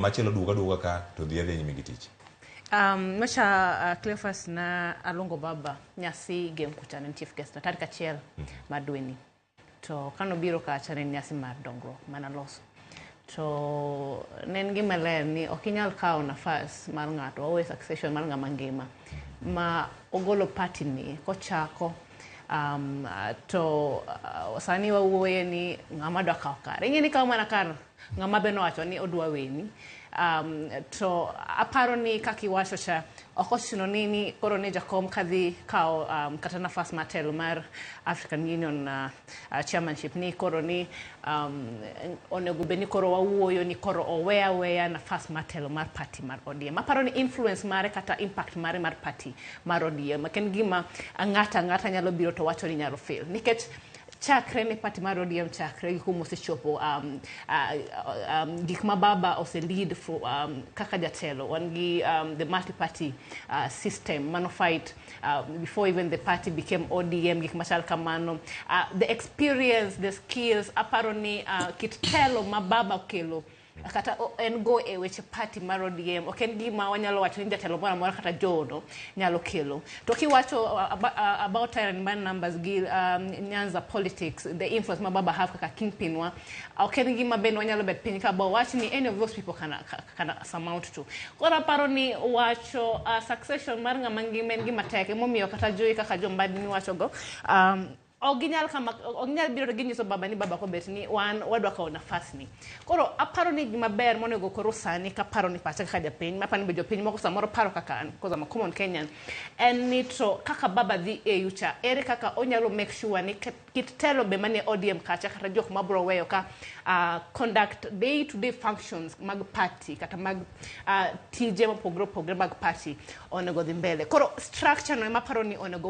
Machielo duoga duoga ka to dhi adhiya nyime gi tich. Nyocha Cleophas na aluongo baba nyasi Gem kucha, ne en chief guest na tarik 1 mar dweni. To kanobiro kacha, ne en nyasi mar dongruok manaloso. To ne en gima ler ni ok inyal kawo nafas mar ng'ato, wawe succession mar ng'ama ngima ma ogolo party ni kochako, to sani wawuoye ni ng'ama dwa kawo kare. Ing'e ni kawo mana kar ng'ama be nowacho ni odwa weni. To aparo ni kaka iwacho cha, ok ochuno ni koro ni jakom kadhi kawo kata nafas mar telo mar African Union chairmanship ni koro ni onego bed ni koro wawuoyo ni koro owe aweya nafas mar telo mar party mar ODM. Aparo ni influence mare kata impact mare mar party mar ODM ok en gima ng'ato ang'ata nyalo biro to wacho ni nyalo fail, nikech chakre ne party mar ODM chakre gi kuma osechopo, gik ma baba ose lead for, kaka jatelo, wan gi the multi party system mano fight before even the party became ODM, gik machal kamano, the experience, the skills, aparo ni kit telo ma baba okelo kata en go e weche party mar ODM ok en gima wanyalo wacho ni jatelo moro amora kata joodo nyalo kelo. To kiwacho about tyranny mar numbers gi Nyanza politics, the influence ma baba have kaka kingpin wa, ok en gima bende wanyalo bet piny ka ba wach ni any of those people can surmount to. Koro aparo ni wacho succession mar ng'ama ngima en gima tek, emomiyo kata jowi kaka jombadi miwachogo, ok ginyal kama, ok ginyal biro to ginyiso baba ni baba kobet ni wan wadwa kawo nafas ni. Koro aparo ni gima ber monego koro sani, kaparo ni pacha kaka japiny, maparo ni be jopiny moko samoro paro kaka an, because I'm a common Kenyan, en ni to kaka baba dhi AU cha, ere kaka onyalo make sure ni kit telo be manie ODM kacha kata jok mabro weyo ka conduct day to day functions mag party kata mag tije mopogore opogore mag party onego dhi mbele. Koro structure no ema aparo ni onego.